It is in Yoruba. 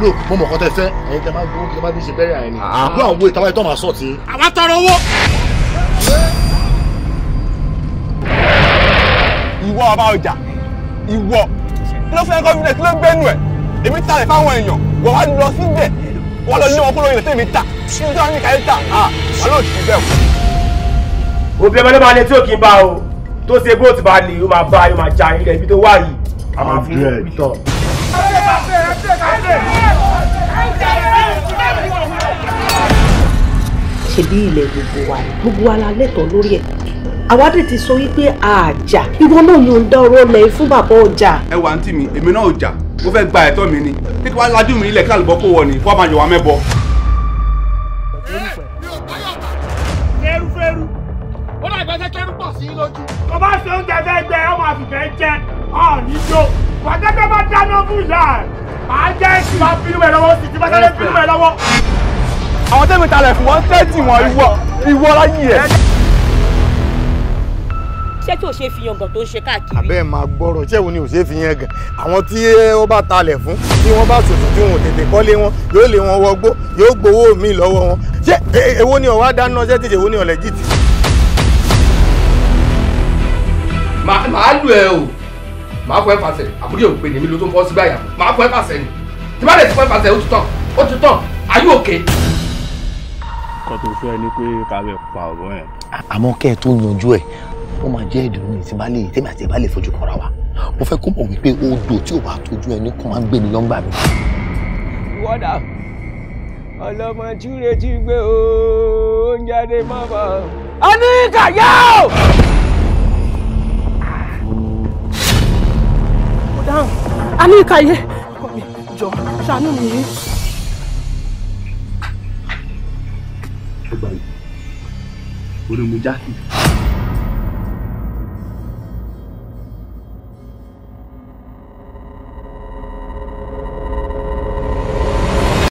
Look, mo mọ̀ kọ́ tẹ fẹ́, ẹ̀yin tẹ máa gbowó kí ẹ máa fi ṣe bẹ́rẹ̀ àyẹ̀ni. Àbúrò àwọn owó ìtawá ìtọ́ máa sọ̀ tí. Àwa tọrọ owó. Ìwọ ọba ọjà, ìwọ kí ló fẹ́ confidence, kí ló gbẹ́nu ẹ̀? Èmi ta lẹ̀ fáwọn èèyàn, wọ́n wá lọ síbẹ̀, wọ́n lọ lé wọn kúrò ilẹ̀ tèmi ta, kí n tó wá ní kàyé ta, wọ́n lọ sí bẹ́ẹ̀. Òbí ọmọdé máa lè tí ò kí n bá o, tó ṣe bó ti bá lè, ó máa bá yóò máa ja ilẹ̀ ibi tó wà yìí, a máa fún ìtọ̀. Ṣebí ilẹ̀ gbogbo wa ni gbogbo wa la lẹ́tọ̀ọ́ lórí ẹ̀, àwa dẹ̀ ti sọ wípé àjà ìwọ náà ni ò ń dá ọ̀rọ̀ lẹ̀ fún bàbá ọjà. Ẹ wà àǹtí mi, èmi náà ò jà, mo fẹ́ gba ẹ̀tọ́ mi ni, kí wàá lajú mi ilẹ̀ kí àlùbọ́ kó wọ ni kó wàá máa yọ̀ wá mẹ́bọ. Fẹ́rúfẹ́rú ó dàgbà jẹ́ kẹ́rú pọ̀ sí lójú. Tó bá ṣe oúnjẹ fẹ́ gbẹ, ó máa fìfẹ́ jẹ, ọ̀ níjó. Wàjẹ́gbẹ́ bá dáná fún ìyá ẹ̀, màá jẹ́ kí máa bínú ẹ̀ lọ́wọ́ sí ti bá sáré bínú ẹ̀ lọ́wọ́. Àwọn tẹ́mi talẹ̀ fún wọn tẹ́tì wọn ìwọ ìwọ láyé ẹ̀. Ṣé tí ò ṣe fi yangàn tó ń ṣe káàkiri. Àbẹ́ máa gbọ́rọ̀, ṣé wo ni ò ṣe fi yangàn? Àwọn tí ó bá talẹ̀ fún, tí wọ́n bá ṣòṣò tí wọn ò tètè kọ́lé wọn, yóò lé wọn wọgbó, yóò gbowó mi lọ́wọ́ wọn. Ṣé èwo ni ọ̀wá dáná ṣé tí èwo ni ọ̀lẹ́ jìtì? Màá lù ẹ o, màá fọ ẹ fàṣẹ, àbúrò òpè ní mi ló tó ń fọ́ sígbà yà, màá fọ ẹ fàṣẹ ni. Tí bá lè ti fọ ẹ fàṣẹ, ó ti tàn, ó ti tàn, are you okay? Nǹkan tó fẹ́ ni pé ká bẹ̀ pa ọ̀rọ̀ ẹ̀. Àmọ́ kẹ́ ẹ tó yanjú ẹ̀, ó máa jẹ́ ìdùnnú ní tí bá lè tèmi àti ẹ̀ bá lè fojú kanra wa. Mo fẹ́ kó mọ̀ wípé odò tí ò bá tójú ẹni kan máa ń gbé ni lọ́ngbà mi. Ìwọ́dà ọlọ́mọ túre ti gbé oúnjẹ dé mọ́ bọ̀. A ní kàyà o. Mo dáhùn, a ní ìkàyé. Ọkọ mi jọ ṣàánú mi. Ọgbà yìí, orí mo já sí.